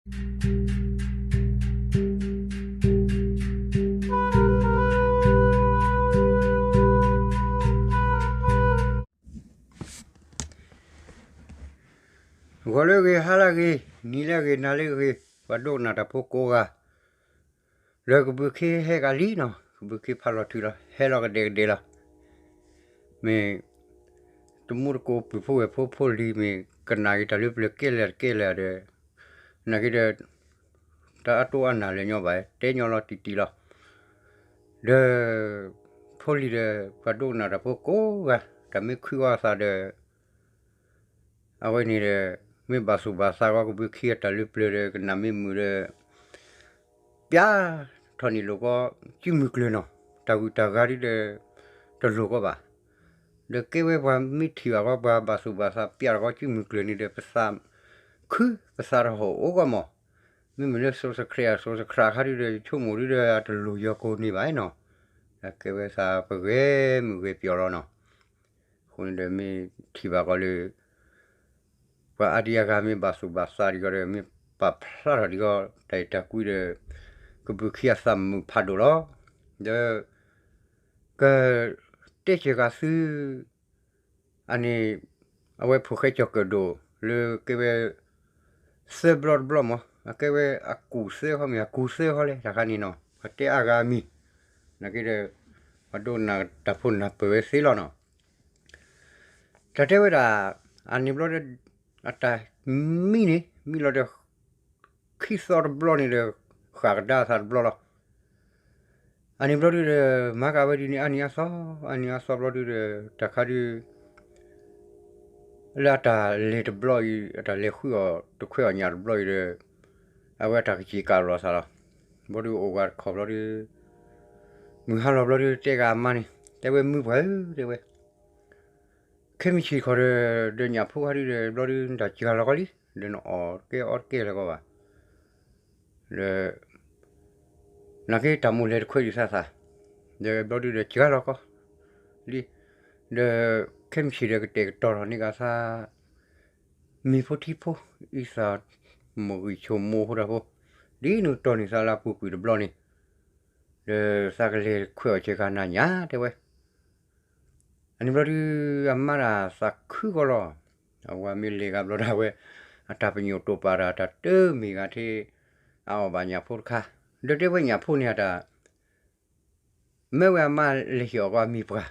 ဂီၤလၢအဂ့ၤ ဟါလၢအဂ့ၤ နံၤလၢအဂ့ၤ နၤလၢအဂ့ၤ ပှၤဒိကနၣ်တၢ်ဖိကိးဂၤ လၢကဘုးခ့ဟဲကလံနီၤ ကဘုးခ့ဖးလီၤထုးလီၤ ဟဲလီၤကဒဲကဒဲလီၤ. မ့ၢ် တမူတကိးပုၢ်ဖိဝဲၢ်ဖိဖိလံၤ မ့ၢ်ကနၣ်က့ၤတၢ်လၢပျၢၤကဲလဲၣ်တကဲလဲၣ်ဒီး နာ်က့ဒီး တၢ်အတိၢ်အနၢ်လဲၤညီဘၣ် တဲညီလီၤတံၢ်တံၢ်လီၤ. ဒီး ဖိလံၤဒီး ပှၤဒိကနၣ်တၢ်ဖိကိးဂၤ တၢ်မ့ၢ်ခုၣ်အီၤအသးဒီး အဝဲန့ၣ်ဒီး မ့ၢ်ဘၣ်သူၣ်ဘၣ်သးကီး ကဘုးခ့အတၢ်လၢပျၢၤဒီး ကနၣ်မ့ၢ်မုာ်ဒီး ပျၢ်ထီၣ်န့ၣ်လိာ်ကီး ကုမုၢ်ကျၢၤနီၤ တၢ်ဂုၤတၢ်ဂၤဒ်ဒီး တလိၣ်ကီးဘၣ်. ဒီးကဲဝဲပှၤမ့ၢ်ထံၣ်ဘၣ်ကီး ပှၤဘၣ်သူၣ်ဘၣ်သးပျၢ်ထီၣ်ကီး ကုမုၢ်ကျၢၤန့ၣ်ဒီး ပသးခု ပသးတဟီၣ်အိၣ်ကီးမး. မ့မ့ၢ်လၢ subscribe subscribe ခါဒ်ဒီး ယဆိကမိၣ်ဒ်ဒီး အတလိၣ်ယီၤကိးန့ၢ်ဘၣ်နီၤ. ကဲဝဲသးပဂဲၤမုာ်ဂဲၤပျီၢ်လီၤနီၤ. အဃိန့ၣ်ဒီးမ့ၢ်ထံၣ်ဘၣ်ကီးလၢ ပှၤအါဒံအါဂၤမ့ၢ်ဘၣ်သူၣ်ဘၣ်သးဒံးကီးဒီး မ့ၢ်ပာ်ဖျါထီၣ်ဒံးကီး တၢ်အဲၣ်တၢ်ကွံဒီး ကဘုးခ့အသးမုာ်ဖးဒိၣ်လီၤ. ဒီး က တဲဆၢၣ်ဃာ်သု အန့ၣ် အဝဲဖိၣ်ဃဲကၠီၣ်ကၢၣ်ဒိၣ် လၢကဲဝဲ သၢဘျီတဘျီမး အကဲဝဲအကူၣ်သၢခီမ့ၢ် အကူၣ်သၢခီလဲၣ် တၢ်ခါန့ၣ်နီၤ ပှၤတဲအါဂၤအမံၤ နာ်က့ဒီး ပှၤဒိကနၣ်တၢ်ဖိနၢ်ပၢၢ်ဝဲသ့လီၤနီၤ. တၢ်တဲဝဲဒၣ် အန့ၣ်ဘျီဒီး အတၢ်မံန့ၣ် မံလီၤဒီး ခံသီတဘျီန့ၣ်ဒီး ဃၣ်ကဒါအသးတဘျီလီၤ. အန့ၣ်ဘျီဒုဒီး မၤကၤဝဲဒ်န့ၣ် အါနံၤအါသီ အါနံၤအါသီဘျီဒုဒီး တၢ်ခါဒု လၢအတၢ်လဲၤတဘျီအံၤ အတၢ်လဲၤဃုအီၣ်တခွဲးအီၣ်ညၣ်တဘျီအံၤဒီး အဝဲအတၢ်ကစံၣ်ကၢ်လီၤသးလီၤ. ဘျီဒုအိၣ်ဂၤတခီဘျီဒု မုၢ်ဟါလီၤဘျီဒု တဲဂၤအမါန့ၣ် တဲဝဲမုၢ်ပှၢ်ဧၢ တဲဝဲ ခဲမုၢ်ဆ့ၣ်တခီဒီး ဒီးညၣ်ဖိခါဒုဒီး ဘျီဒုနတၢ်စှၤလီၤကီးလံ ဒီးနအီၣ်တကဲအီတကဲလၢၤကီးဘၣ်. ဒီး နာ်က့တၢ်မိၣ်လဲၤတခွဲးဒံးသးသး ဒီးဘျီဒုဒီးစှၤလီၤကီးလံ. ဒီး ခဲမုၢ်ဆ့ၣ်ဒီးကတဲာ်ကတီၤထီၣ်န့ၢ်ကသး မ့ၢ်ဖိထံဖိ အံသၣ်မိၢ်ဂံၢ်ဆိမိၢ်ဖိတၢ်ဖိ ဒ်နကတီၢ်န့ၢ်သးလၢအပူၤကွံာ်တဘျီန့ၣ် ဒီးသးကလဲၤခွဲးအီၣ်ဆဲးကနၤညါတဲဝဲ. အန့ၣ်ဘျီဒု အမါဒၣ်သးခုကီးလီၤ. အဝဲမ့ၢ်လဲၤဂၤဘျီဒၣ်ဝဲ အတၢ်ပညိၣ်တိာ်ပာ်တၢ် တၢ်တမ့ၢ်ဂၤထဲ အအီၣ်ဘၣ်ညၣ်ဖိတခါ ဒီးတဲဝဲညၣ်ဖိန့ၣ်အတၢ် မ့ၢ်ဝဲအမါလဲၤဟ့ၣ်အီၣ်ကီးအမံၤပှၢ်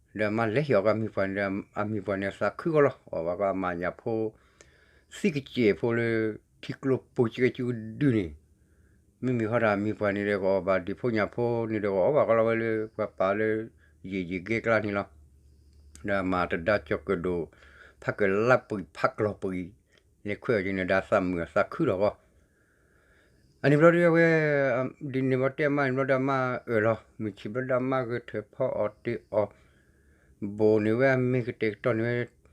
ဒီးအမါလဲၤဟ့ၣ်အီၣ်ကီးအမံၤပှၢ်န့ၣ်ဒီး အမံၤပှၢ်န့ၣ်သးခုကီးလီၤ. အီၣ်ဘၣ်ကီးအမါညၣ်ဖိ သံကစဲးဖိလၢ ထံကျိပူၤကကဒုန့ၣ် မ့မ့ၢ်ဃီဒီးအမံၤပှၢ်န့ၣ်ဒီး ကအီၣ်ဘၣ်ဒံးဖိညၣ်ဖိန့ၣ်ဒီး ကအီၣ်ဘၣ်ကီးလီၤဝဲလၢပှၤပာ်လၢ ယံာ်ယံာ်ဂဲကျါန့ၣ်လီၤ. ဒီးအမၤတဒါကၠီၤကၢၣ်ဒိၣ် ဖးကလါပှံၤဖးကျီၤပှံၤ လဲၤခွဲးအီၣ်က့ၤန့ၣ်ဒီးသးမုာ်အသးခုလီၤဂီၢ်. အန့ၣ်ဘျီဒုအဝဲ ဒ်န့ၣ်ဘျီတဲအမါန့ၣ်ဘျီဒီးအမါအၢၣ်လီၤ မုၢ်ဆ့ၣ်ဘျီဒီးအမါဂဲၤထၢၣ်ဖီအီၣ်တ့ၢ်အီၣ် ဘိၣ်န့ၢ်ဝဲအမ့ၢ်ကတဲာ်ကတီၤန့ၢ်ဝဲ အံ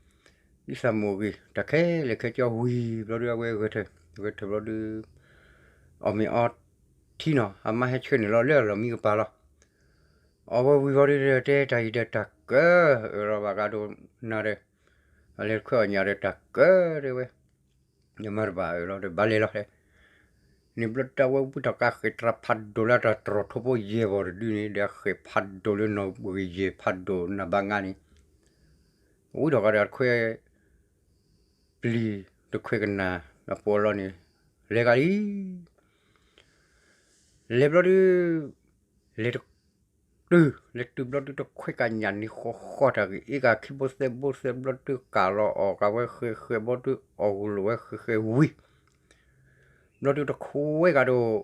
သၣ်မိၢ်ဂံၢ် တၢ်ခဲလၢာ်ခဲဆ့ဝံၤ ဘျီဒုအဝဲဂဲၤထၢၣ် ဂဲၤထၢၣ်ဘျီဒု အီၣ်မ့ၤအီထံနီၤ အမါဟဲဆှၢန့ၢ်လီၤလၢအလီၢ်မံကပၤလီၤ. အီၣ်ဝဲဝံၤဘျီဒုဒီး တဲတၢ်အံၤဒီးတၢ်ကၢ အၢၣ်လီၤဘၣ်ကဒီးနၤဒီး အလဲၤခွဲးအီၣ်ညၣ်ဒီးတၢ်ကၢတဲဝဲ ယမါတဘၣ်အၢၣ်လီၤဒီးဘၣ်လဲၤလီၤ. န့ၣ်ဘျီတၢ်ဝဲဝံထီၣ်ကါဃဲၢ်တြၤဖးဒိၣ်လၢ တၢ်တြီၢ်ထိဖိယဲၢ်ဘီၣ်တဒုန့ၣ် ဒီးအဃဲၢ်ဖးဒိၣ်လၢနီၢ်ဘှံးယဲၢ်ဖးဒိၣ်နၢ်ဘၣ်ငါန့ၣ် ဝံထီၣ်ကါဒီးတခွဲး ပျံၤတခွဲးကနၣ်အပီးလီၤန့ၣ် လဲၤကါလံ လဲၤဘျီဒု လဲၤတတုၤ လဲၤတုၤဘျီဒုတခွဲးကညၣ်န့ၣ် ဃီဃီတၢ်ဂ့ၢ်အ့ကၤ ခံဘိသဲဘိသဲဘျီဒုကၢ်လီၤအီၣ်ကးဝဲဃဲဃဲဘျီဒုအီၣ်ဂိၢ်လိာ်ဝဲဃဲဃဲဝံၤ ဘျီဒုတခွဲးကးဒိၣ်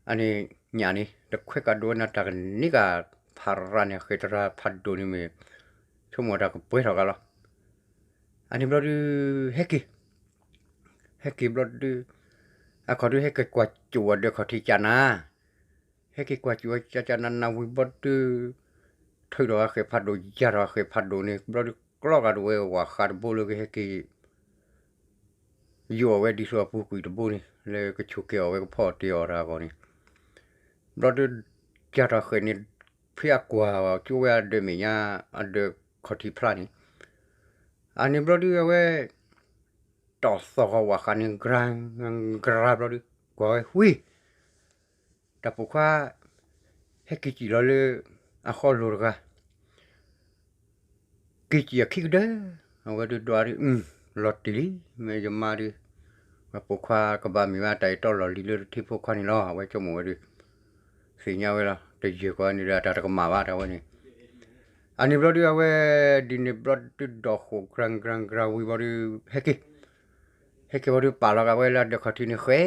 အန့ၣ်ညၣ်န့ၣ် တခွဲးကးဒိၣ်ဝဲနၤတၢ်ကန့ၢ်ကးဖးရၤန့ၣ် ဃဲၢ်တရၤဖးဒိၣ်န့ၣ်မ့ၢ် ဆိကမိၣ်တၢ်ကပှဲၤထီၣ်ကးလီၤ. အန့ၣ်ဘျီဒု ဟဲက့ၤ ဟဲက့ၤဘျီဒု အခီၣ်ဒုဟဲက့ၤကွၢ်ကၠိၣ်အဒၢးခီၣ်ထံးကၢ်နၤ ဟဲက့ၤကွၢ်ကၠိၣ်ဝဲကၢ်ကၢ်နၤနၤဝံၤဘျီဒု ထုးထီၣ်အဃဲၢ်ဖးဒိၣ် ယၤထီၣ်အဃဲၢ်ဖးဒိၣ်န့ၣ် ဘျီဒုကျီကးဒိၣ်ဝဲဝၣ်ဃးတဘိလၢကဟဲက့ၤ ယိာ်အီၣ်ဝဲဒ်သိးအပူၤကွံာ်တဘိန့ၣ် လၢကဆိးက့ၤအီၣ်ဝဲကဖီအီၣ်တ့ၢ်အီၣ်တၢ်အဂီၢ်န့ၣ် ဘျီဒု ကၢ်ထီၣ်ဃဲၢ်န့ၣ် ဖဲအကွၢ်ကၠိဝဲအဒၢးမဲာ်ညါ အဒၢးခီၣ်ထံးဖျါန့ၣ် အန့ၣ်ဘျီဒုအဝဲ တီၢ်သီၣ်ဃီဝးဃးန့ၣ် ကြၢကြၢဘျီဒုး ကွၢ်ဝဲဝံၤ တၢ်ပိာ်ခွါ ဟဲက့ၤစံၣ်လီၤလၢ အဃီလိၤတဂၤ က့ၤစံၣ်အခံကဒၢ, အဝဲဒုးဒွးဒုး လီၤတံၢ်လံ မ့ၢ်ယမါဒုး ပှၤပိာ်ခွါကဘၣ်မ့ၢ်ဝဲတၢ်အံၤတီလီၢ်လံၤလၢတထံဖိခွါန့ၣ်လီၤ. အဝဲဆိကမိၣ်ဝဲဒုး သ့ၣ်ညါဝဲလီၤ တယၢၢ်ကီးန့ၣ်ဒီး တၢ်တကမၣ်ဘၣ်တၢ်ဝဲန့ၣ်. အန့ၣ်ဘျီဒုး အဝဲဒ်န့ၣ်ဘျီဒုး ဒိၣ်ဃိၣ်ကြၢကြၢဝံၤဘျီဒုး ဟဲက့ၤ ဟဲက့ၤဘျီဒုး ပာ်လီၤက့ၤဝဲလၢအဒၢးခီၣ်ထံးန့ၣ် ဃဲ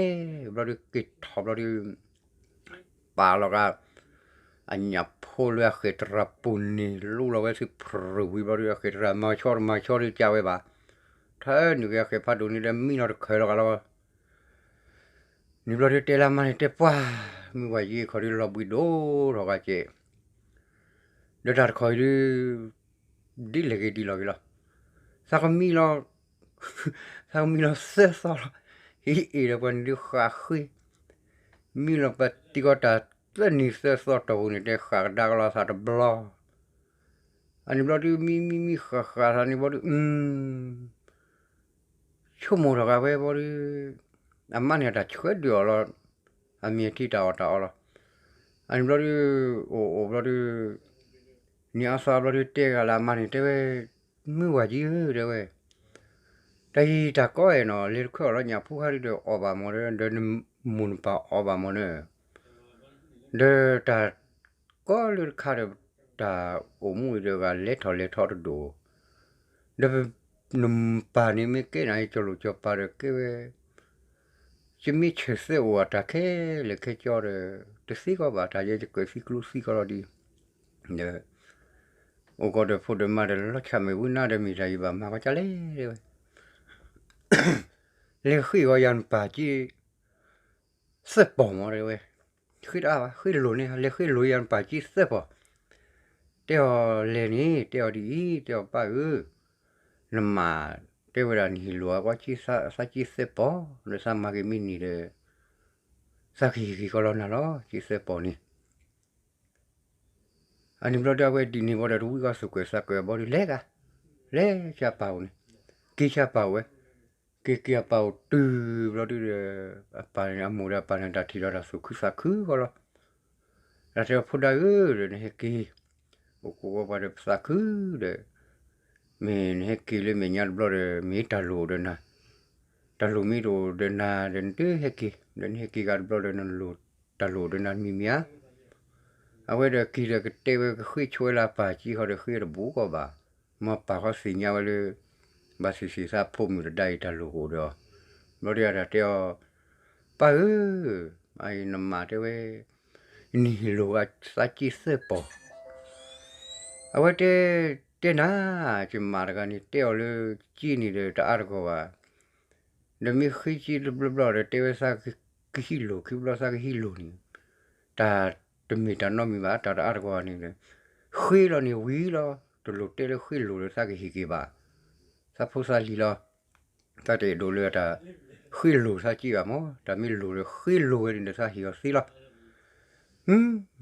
ဘျီဒုး က့ၤထီၣ်ဘျီဒုး ပာ်လီၤက့ၤ အညၣ်ဖိလၢအဃဲးတရၣ်ပူၤန့ၣ် လိလီၤဝဲဆူပြူၤဝံၤဘျီဒုး အဃဲးတရၣ်မၤဆီတမၤဆီဒုး ကးဝဲဘၣ် ထၢနုာ်က့ၤအဃဲးဖးဒိၣ်န့ၣ်ဒီး မံလီၤတခၢၣ်လီၤကလီၤ န့ၣ်ဘျီဒုး တဲလၢအမါန့ၣ် တဲပှၢ် မုၢ်ဝၤယံၤခီၣ်ဒုး လီၤဘှံးဒိၣ်ထီၣ်ဂၤကဲး ဒီးတၢ်တခီအံၤဒုး ဒ်လဲၣ်ဂ့ၤဒ်လီၤဂ့ၤလီၤ. သးကမံလီၤ သးကမံလီၤသၢသီလီၤ. ဟံးအ့ၣ်ဒီးပှၤန့ၣ်ဒုးဃၣ်ဃ့ မံလီၤပတံကီတၢ်သၢနံၤသၢသီတီၢ်ပူၤန့ၣ် တဲဃၣ်ကဒါကလီၤသးတဘျီ. အန့ၣ်ဘျီဒုး မံမံမံဃၣ်ဃၣ်သးန့ၣ်ဘျီဒုး ဆိကမိၣ်ထီၣ်ဂၤဝဲဘျီဒုး အမါန့ၣ်အတၢ်ဆှၢဒုးအီၤလီၤ. အမံၤအထံတၢ်အီၣ်တၢ်အီလီၤ. အန့ၣ်ဘျီဒုး အိၣ်အိၣ်ဘျီဒုး နံၤအါသီဘျီဒုး တဲဂၤလၢအမါန့ၣ် တဲဝဲ မုၢ်ဝၤယံၤဧၢ တဲဝဲ တၢ်ယံၤတၢ်ကီအဲၣ်နီၤ လဲၤတခွဲအီၣ်လီၤညၣ်ဖိခါဒုးဒီး အီၣ်ဘၣ်မၢ်ဒီး ဒီးနမိၢ်နပၢ်အီၣ်ဘၣ်မၢ်န့ၣ် ဒီးတၢ်ကီလၢတခါဒီး တၢ်အိၣ်မူအံၤဒီး ဂၤလဲၤထီၣ်လဲၤထီတဒိၣ်, ဒီးနပၢ်န့ၣ်မ့ၢ်ကဲနၤအံၤ ကၠီလိာ်ကၠီပၤဒီးကဲဝဲ, ယမ့ၢ်ဆၢၣ်သဲအိၣ်အတၢ်ခဲလၢာ်ခဲကၠီဒီး တသံကီးဘၣ် တၢ်ယဲယကၢၢ်သံကျိသံကီးလီၤဒ်, ဒီး အိၣ်ကီးဒီးဖိဒီးမါဒီး လီၤဆၣ်မဲာ်ဝံနါဒီး မ့ၢ်တၢ်ယံၤဘၣ်မၤကီးကၢ်လဲၣ် တဲဝဲ လဲၤဃ့အီၤယၤနပၢ်က့ သၢပီၢ်မၢ် တဲဝဲ, ဃ့တအါဘၣ် ဃ့လိာ်န့ၣ် လဲၤဃ့လိာ်ယၤနပၢ်က့သၢပီၢ်, တဲအီၤလဲၣ်န့ၣ် တဲအီၤဒ်အံၤ တဲအီၤပၢ်ဧၢ, နမၤ တဲဝဲဒၣ်နဟ့ၣ်လိာ်အကွၢ်က့ သးက့သၢပီၢ် ဒီးသးမၤက့ၤမ့ၢ်န့ၣ်ဒီး သးကဟ့ၣ်က့ၤကီးလီၤနၤလီၤ က့သၢပီၢ်န့ၣ် အန့ၣ်ဘျီဒုး အဝဲဒ်န့ၣ်ဘၣ်ဒီး တဝံၣ်ကီၢ်သူၣ်ကွဲၤသးကွဲၤဘီဒုး လဲၤဂၤ, လဲၤဆၣ်ပၢ်အိၣ်န့ၣ်, က့ၤဆၣ်ပၢ်အိၣ်ဝဲ, က့ၤက့ၤအပၢ်အိၣ်တုၤဘျီဒုးဒီး အပၢ်န့ၣ် အမိၢ်ဒီးအပၢ်န့ၣ် တၢ်ထံၣ်ဒီးတၢ်သူၣ်ခုသးခုကီးလီၤ. တၢ်တဲအီၤဖိဒါဧၢ ဒီးနဟဲက့ၤ, အိၣ်ကိးဝဲပှၤဒီးပသးခုဒီး မ့ၢ်နဟဲက့ၤလၢမဲာ်ညါတဘျီဒီး မ့ၢ်တၢ်လိၣ်အိၣ်ဒီးနၤ, တၢ်လိၣ်မ့ၢ်တအိၣ်ဒီးနၤဒီး နတဟဲက့ၤ, ဒီးနဟဲက့ၤဂၤတဘျီဒီး နလိၣ်တၢ်လိၣ်အိၣ်ဒီးနၤတမံၤမံၤဧါ. အဝဲဒီးက့ၤဒီးကတဲဝဲကဃ့ဆိဝဲလၢအပၢ်က့ဃီဒီး ဃ့တဘူးကီးဘၣ်, မ်ပၢ်ဃီသ့ၣ်ညါဝဲလၢ ဘၣ်သ့ၣ်သ့ၣ်သးဖိမုၣ်တဒါအံၤ တၢ်လိၣ်ကအိၣ်ဒီးအီၤ, ဘျီဒုးအတၢ်တဲအီၤ, ပၢ်ဧၢ, အအံၤနမၤတဲဝဲ နဟ့ၣ်လိာ်ဂၤသးက့သၢပီၢ်, အဝဲတဲ, တဲနၤ, ယမါတဂၤန့ၣ် တဲအီၤလၢက့န့ၣ်ဒီး တအါတဂီၢ်ဘၣ်, ဒီးမ့ၢ်ဃ့က့တဘျီဘျီဒီး တဲဝဲသးကဟံးလိာ် ခံဘျီသးကဟံးလိာ်န့ၣ်, တၢ်တမ့ၢ်တၢ်နီတမံၤဘၣ် တၢ်တအါတဂီၢ်န့ၣ်ဒီး, ဃ့လီၤန့ၣ်ဝံၤလီၤ, တလိၣ်တဲလၢဃ့လိာ်ဒီးသးကဟ့ၣ်က့ၤဘၣ်, သးဖိသးလံၤလီၤ တၢ်တအဲၣ်ဒိးလၢတၢ်ဃ့လိာ်သးက့ဘၣ်မၢ်, တၢ်မ့ၢ်လိာ်ဒီးဃ့လိာ်ဝဲန့ၣ်ဒီးသးဟ့ၣ်အီၤသ့လီၤ.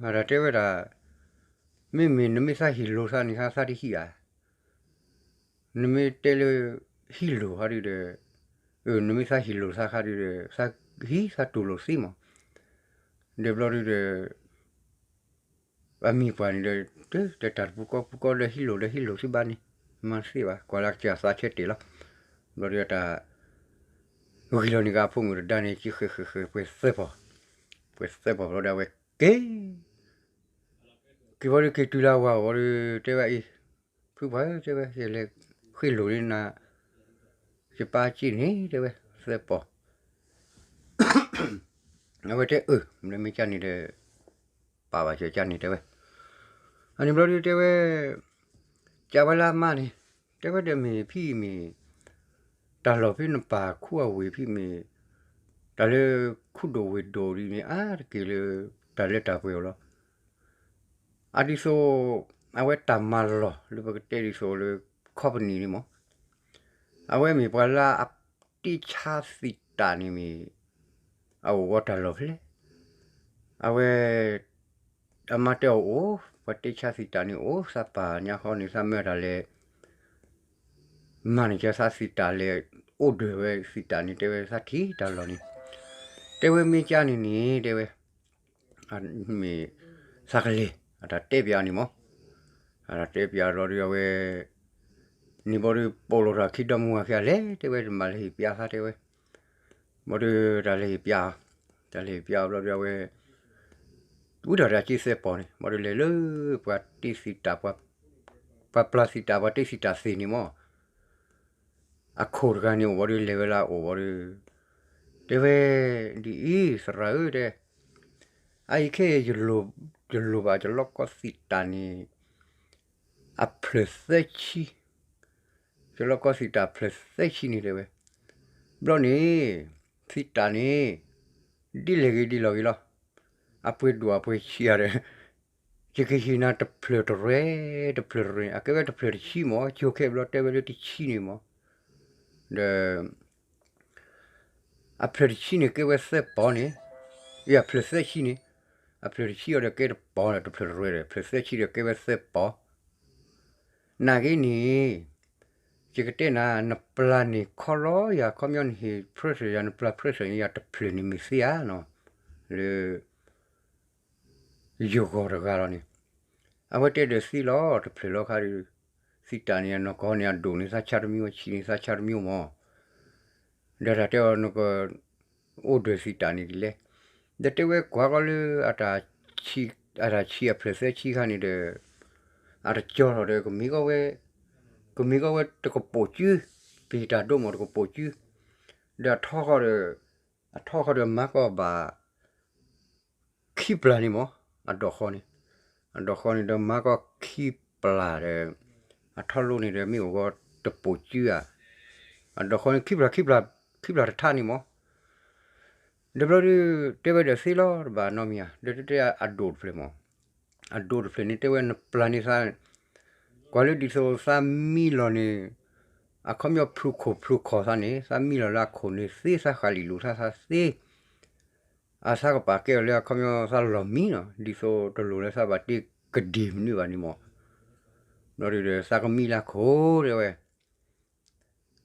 အတၢ်တဲဝဲဒၣ်, မ့မ့ၢ်နမ့ၢ်သးဟ့ၣ်လိာ်သးန့ၣ်ခါသးတဟံးဧါ, နမ့ၢ်တဲလၢ ဟံးလိာ်ခါဒုဒီး, နမ့ၢ်သးဟ့ၣ်လိာ်သးခါဒုဒီး သးဟံးသးတူၢ်လိာ်သ့မၢ်, ဒီးဘျီဒုဒီး အမံၤပှၢ်န့ၣ်ဒီး, တၢ်တပူၤကီၢ်ပူၤကီၢ်ဒီးဟံးလိာ်ဒီးဟံးလိာ်သ့ဘၣ်န့ၣ်, မၤသ့ဘၣ် ကွၢ်လၢကစၢ်သးဆၢတဲာ်လီၤ. ဘျီဒုးတၢ် ဂ့ၤလီၤန့ၣ်ဂၤအဖိမုၣ်တဒါန့ၣ် က့ဃဲၤဃဲၤဃဲၤပှဲၤသၢပီၢ်, ပှဲၤသၢပီၢ်ဘျီဒုးအဝဲက့ၤ, က့ၤဘျီဒုးက့ၤတုၤလၢအဝၤအအိၣ်ဘျီဒုး တဲဝဲအံၤ, ဖုပှၢ်ဧၢ တဲဝဲ ယလဲၤဃ့လိာ်န့ၢ်နၤ, ယပၢ်က့န့ၣ် တဲဝဲ သၢပီၢ် အဝဲတဲအၢ, မ့ၢ်ကန့ၣ်ဒီး ပာ်ဘၣ်ကကန့ၣ်တဲဝဲ, အန့ၣ်ဘျီဒုတဲဝဲ, ကးဝဲလၢအမါန့ၣ်, တဲဝဲဒီးမ့ၢ်ဖံမ့ၢ်, တၢ်လီၢ်ဖဲနပၢ်ခူအဝ့ၢ်ဖံမ့ၢ်, တၢ်လၢခူဒိၣ်ဝ့ၢ်ဒိၣ်ဒ်န့ၣ် အါတက့ၢ်လၢ တၢ်လၢတၢ်ပှဲၤအီၤလီၤ. အဒ်သိး အဝဲတၢ်မၤလီၢ်လၢပကတဲဒ်သိးလၢ ခီပနံၣ်န့ၣ်မး, အဝဲမ့ၢ်ပှၤလၢအတ့ဆါသံးတၢ်န့ၣ်မ့ၢ် အအိၣ်ဝဲတၢ်လီၢ်ဖဲလဲၣ်, အဝဲ အမါတဲအီၤအိၣ်, ပှၤတ့ဆါသံးတၢ်န့ၣ်အိၣ်, သးပာ်ညါဃီန့ၣ် သးမၢတၢ်လဲၤ မၤန့ၢ်ကသးသံးတၢ်လဲၤ အိၣ်ဒၢးဝဲသံးတးန့ၣ် တဲဝဲသးထံၣ်တၢ်လီၢ်န့ၣ်, တဲဝဲမ့ၢ်ကၢ်န့ၣ်န့ၣ် တဲဝဲ မ့ၢ်သးကလဲၤ အတၢ်တဲပၠးအီၤန့ၣ်မး, အတၢ်တဲပၠးဘျီဒီးအဝဲ န့ၣ်ဘျီဒီး ပိာ်လိာ်တၢ်ခံဒီမါဝၤခံဂၤလဲၣ် တဲဝဲ တမၤလဲၤဟ့ၣ်ပၠးသး တဲဝဲ, ဘျီဒီးတၢ်လဲၤဟ့ၣ်ပၠး, တၢ်လဲၤဟ့ၣ်ပၠးဘျီဒီးအဝဲ ဝံတၢ်တၢ်က့သဲပီၤန့ၣ် ဘျီဒီးလဲၤလၢ ပှၤတ့သံးတး, ပှၤပျၢ်သံးတး ပှၤတ့သံးတးသ့ၣ်န့ၣ်မး အခိၣ်တဂၤန့ၣ်အိၣ်ဘျီဒီး လဲၤဝဲလၢအအိၣ်ဘျီဒီး တဲဝဲ ဒ်အံၤ သရၣ်ဧၢ တဲ, အအံၤခဲအံၤ ယလိၣ်ဘၣ် ယလီၢ်ကီသံးတးန့ၣ် အဖျၢၣ်သၢဆံ, ယလီၢ်ကီသံးတးဖျၢၣ်သၢဆံန့ၣ် တဲဝဲ, ဘျီန့ၣ် သံးတးန့ၣ် ဒ်လဲၣ်ဂ့ၤဒ်လဲၣ်ဂ့ၤလီၤ, အပှ့ၤဒိၣ်အပှ့ၤဆံးဧါဒီး ယကဟ့ၣ်နၤတဖျၢၣ်တရဲၣ် တဖျၢၣ်တရဲၣ်န့ၣ် အကဲဝဲတဖျၢၣ်တဆံမး, ကၠိခဲဘျီတဲဝဲလၢတဆံန့ၣ်မး, ဒီး အဖျၢၣ်တဆံန့ၣ် ကဲဝဲသၢပီၤန့ၣ်, အဖျၢၣ်သၢဆံန့ၣ်, အဖျၢၣ်တဆံအီၤဒီးကဲတပီၤဒီး တဖျၢၣ်တရဲၣ်ဒီး ဖျၢၣ်သၢဆံဒီးကဲဝဲသၢပီၤ, နာ်က့န့ၣ် ယကတဲနၤ နပျၢ်န့ၣ်ခီလီၤယၤ ခီပညီနဟ့ၣ် pressure ယၤ နပျၢ် pressure ယၤတဖျၢၣ်န့ၣ်မ့ၢ်သ့ဧါနီၤ, လၢ ယဂီၢ်တဂၤလီၤန့ၣ်, အဝဲတဲဒီးသံလီၤ တဖျၢၣ်လီၤခါဒီး, သံးတးန့ၣ် အနီၢ်ကီၢ်န့ၣ် အဒိၣ်န့ၣ် သးဆါတမံၤ အဆံးန့ၣ် သးဆါတမံၤမး, ဒီးတၢ်တဲအီၤ နက အိၣ်ဒၢးသံးတးန့ၣ်ဒ်လဲၣ်, ဒီးတဲဝဲကွၢ်ကီလၢ အတၢ်ဆံးအဖျၢၣ်သၢဆံခါန့ၣ်ဒီး အတကၠီထီၣ်ဒီး ကမ့ၢ်ကီဝဲ ကမ့ၢ်ကီဝဲတကပိာ်စု, ပဟ့ၣ်တၢ်ဒိမးတကပိာ်စု, ဒီးအထီဃီဒီး အထီဃီဒီးမၤကီဘၣ် ခံပျၢ်န့ၣ်မး, အဒိၣ်ဃီန့ၣ်, အဒိၣ်ဃီန့ၣ်ဒီးမၤကီခံပျၢ်ဒီး အထီလိန့ၣ်ဒီးမ့ၢ်အိၣ်ဂီၤတပိာ်စုဧါ, အဒိၣ်ဃီန့ၣ် ခံပျၢ် ခံပျၢ်တထါန့ၣ်မး, ဒီးဘျီဒုး တဲဝဲဒီးသ့လီၤတဘၣ်နီတမံၤဧါ, ဒီးတဲအဒိၣ်တဖျၢၣ်မး, အဒိၣ်တဖျၢၣ်န့ၣ် တဲဝဲနပျၢ်န့ၣ်သး ကွၢ်လၢဒ်သိးသးမံလီၤန့ၣ် အခီပညီဖျူခိၣ်ဖျူခီၣ်သးန့ၣ် သးမံလီၤလၢအခိၣ်န့ၣ်သ့ သးဃၣ်လံာ်လိာ်သးသးသ့, အသးကပာ်ကဲအီၤလၢအခီပညီသးလီၢ်မံနီၤ ဒ်သိးတလိၣ်လၢသးဘၣ်တ့ကဒ့ၣ်မနုၤဘၣ်န့ၣ်မး, ဘျီဒုးဒီးသးကမံလၢခိၣ်တဲဝဲ,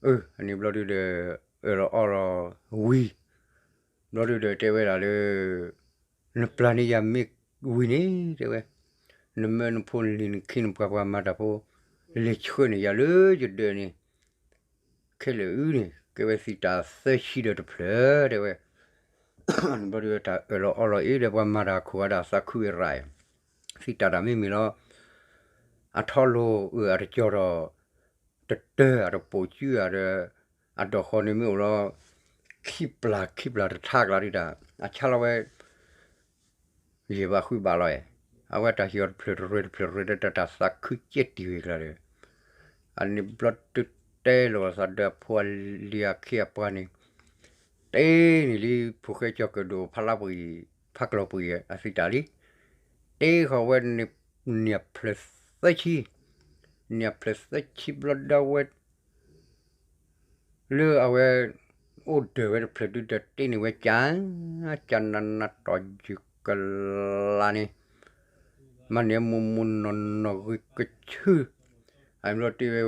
အၢ အန့ၣ်ဘျီဒုးဒီး အၢၣ်လီၤအီလီၤဝံၤ, ဘျီဒုးဒီးတဲဝဲဒၣ်လၢ နပျၢ်န့ၣ်ယၤမ့ၢ်ဝံၤန့ၣ် တဲဝဲ, နမၢနဖိနလံၤနခံနပှၤပှၤမၤတၢ်ဖိ လဲၤဆှၢန့ၢ်ယၤလၢယဒၢးန့ၣ် ခဲလၢာ်အုန့ၣ် ကဲဝဲသံးတးသၢဆံဒီးတဖျၢၣ် တဲဝဲ, ဘျီဒုးတၢ်အၢၣ်လီၤအီလီၤအ့ ဒီးပှၤမၤတၢ်အခိၣ်ဂၤဒၣ်သးခုဝဲရၤ, သံးတးတၢ်မ့ၢ်မ့ၢ်လီၤ, အထီလိၤအၢၣ်အတကၠီၤဒီး တတၢၢ်အတပိာ်စုဧါဒီး အဒိၣ်ဃီန့ၣ်မ့ၢ်အိၣ်လီၤ ခံပျၢ်ခံပျၢ်တထါကျါဒုးတၢ် အဆါလီၤဝဲ ယံာ်ဘၣ်ဃုဘၣ်လီၤ, အဝဲတၢ်ဟ့ၣ်အီၤတဖျၢၣ်တရၢတဖျၢၣ်တရၢဒီး တၢ်သးခုကဲတံၢ်ဝဲကျါဒီး အန့ၣ်ဘျီတုတဲလိာ်သးဒီးအဖိအလံၤအခ့အပှၤန့ၣ် တ့န့ၣ်လံ ဖိၣ်ဃဲကၠီၤကၢၣ်ဒိၣ်ဖးလါပှံၤ ဖးကျီၤပှံၤအသံးတၢ်လံ, တ့ဃီၤဝဲန့ၣ် န့ၢ်အဖျၢၣ်သၢဆံ, န့ၢ်အဖျၢၣ်သၢဆံဘျီဒီးဝဲ လၢအဝဲ အိၣ်ဒၢးဝဲတဖျၢၣ်ဒုးဒီးတ့န့ၢ်ဝဲကၢ်, ကၢ်နးနးတီၢ်ယုၢ်ကလးန့ၣ်, မၤန့ၢ်မိၢ်မိၢ်နီၢ်နီၢ်ဂ့ၤကဆူၣ်, အန့ၣ်ဘျီတ့ဝဲ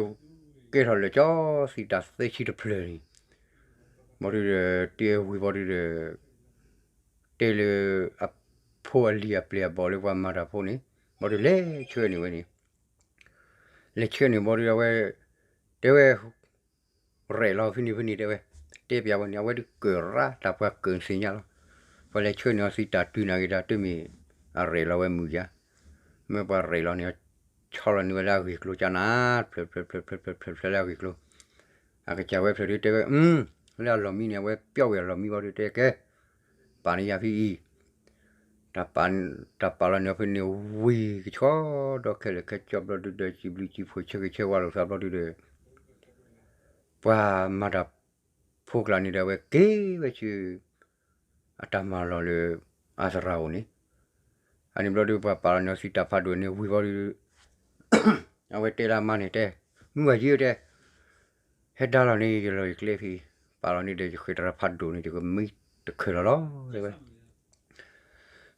ကဲထီၣ်လၢာ်ကၠီသံးတၢ်သၢဆံတဖျၢၣ်န့ၣ်, ဘျီဒုးဒီး တ့ဝံၤဘျီဒုးဒီး တ့လၢအဖိအလံၤအပျဲၢ်အဘီၣ်လၢပှၤမၤတၢ်ဖိန့ၣ်, ဘျီဒုးလဲၤဆှၢန့ၢ်ဝဲန့ၣ်, လဲၤဆှၢန့ၢ်ဘျီဒုးအဝဲ တဲဝဲ ရဲၣ်လီၤဖဲန့ၣ်ဖဲန့ၣ်တဲဝဲ, တဲပျးဝဲန့ၣ် အဝဲဒုးကၢၣ်ရၣ်တၢ်ပှၤကၢၣ်သ့ၣ်ညါလီၤ, ပှၤလဲၤဆှၢန့ၢ်အီၤသံးတၢ်တုၤနာ်က့ၤတၢ်တမ့ၢ် အရဲၣ်လီၤဝဲမုာ်ဧါ, မ့ၢ်ပှၤရဲၣ်လီၤန့ၣ် ဆီလီၤန့ၢ်ဝဲလၢအဂ့ၢ်ကျိၤကၢ်နး တဖျၢၣ်တဖျၢၣ်တဖျၢၣ်တဖျၢၣ်တဖျၢၣ်လၢအဂ့ၢ်ကျိၤ, အကစၢ်ဝဲဖျၢၣ်ဒုးတဲဝဲ လၢအလီၢ်မံန့ၣ် အဝဲပျီဝဲအလီၢ်မံဘျီဒုးတဲကဲ ပာ်န့ၢ်ယၤဖဲအံၤ တၢ်ပာ်လီၤန့ၢ်အီၤဖဲန့ၣ်ဝံၤကဆီဒီးခဲလၢာ်ခဲဆ့ဘျီဒုးဒီး စံးဘျုးစံးဖှိၣ်ဆၢဂ့ၤဆၢဝါလိာ်သးဘျီဒုးဒီး ပှၤမၤတၢ်ဖိကျါန့ၣ်ဒီး အဝဲက့ၤဝဲဆူ အတၢ်မၤလီၢ်လၢ အသရၣ်အိၣ်န့ၣ်, အန့ၣ်ဘျီဒုး ပှၤပာ်လီၤန့ၢ်အီၤသံးတၢ်ဖးဒိၣ်န့ၣ်ဝံၤဘျီဒုး အဝဲတဲလၢအမါန့ၣ်တဲ, မုၢ်ဂၤယံၤတဲ, ဟဲဒါလီၤန့ၣ် ယလီၢ်ယကျဲဖဲအံၤ, ပာ်လီၤန့ၣ်ဒီး ယဃဲၤတရၢ်ဖးဒိၣ်န့ၣ် ယကမံတခၢၣ်လီၤလီၤ တဲဝဲ.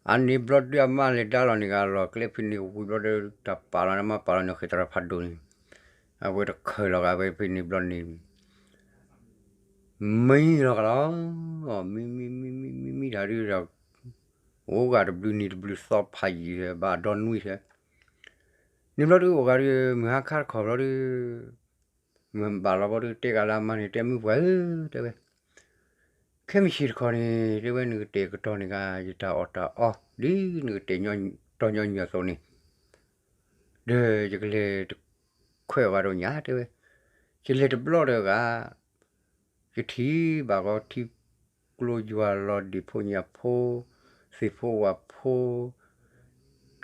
အန့ၣ်ဘျီဒုးအမါလဲၤဒါလီၤန့ၣ်ဂ့ၤ အလီၢ်ကျဲဖဲန့ၣ်ဝံၤဘျီဒီး တၢ်ပာ်လီၤန့ၣ် အမါပာ်လီၤန့ၢ်အီၤဃဲၤတရၢ်ဖးဒိၣ်န့ၣ်, အဝဲတခၢၣ်လီၤဂ့ၤဝဲဖဲန့ၣ်ဘျီန့ၣ် မံလီၤကလီၤ, မံမံမံမံမံမံတၢ်ဒုးဒီး အိၣ်ဂၤတဘျုးနံၤတဘျုးသီဖးယံၤ ဘၣ်ဒီနွံဆဲး, န့ၣ်ဘျီဒုးအိၣ်ဂၤဒုး မုၢ်ဟါခါတခီဘျီဒုး မုၢ်ဘၣ်လီၤဘျီဒုး တဲဂၤလၢအမါန့ၣ် တဲမုၢ်ပှၢ်ဧၢ တဲဝဲ, ခဲမုၢ်ဆ့ၣ်တခီန့ၣ် တဲဝဲ နကတဲာ်ကတီၤန့ၢ်ဂၤ ယတၢ်အီၣ်တၢ်အီ ဒ်နကတဲာ်ကတီၤညီနုၢ်အသိးန့ၣ် ဒီးယကလဲၤတခွဲးအီၤဂၤဒီးညါ တဲဝဲ, ယလဲၤတဘျီဒီးဂၤ ယထံၣ်ဘၣ်ဂီၤထံကျိယွၤလီၤဒ့ၣ်ဖိညၣ်ဖိ သ့ၣ်ဖိဝၣ်ဖိ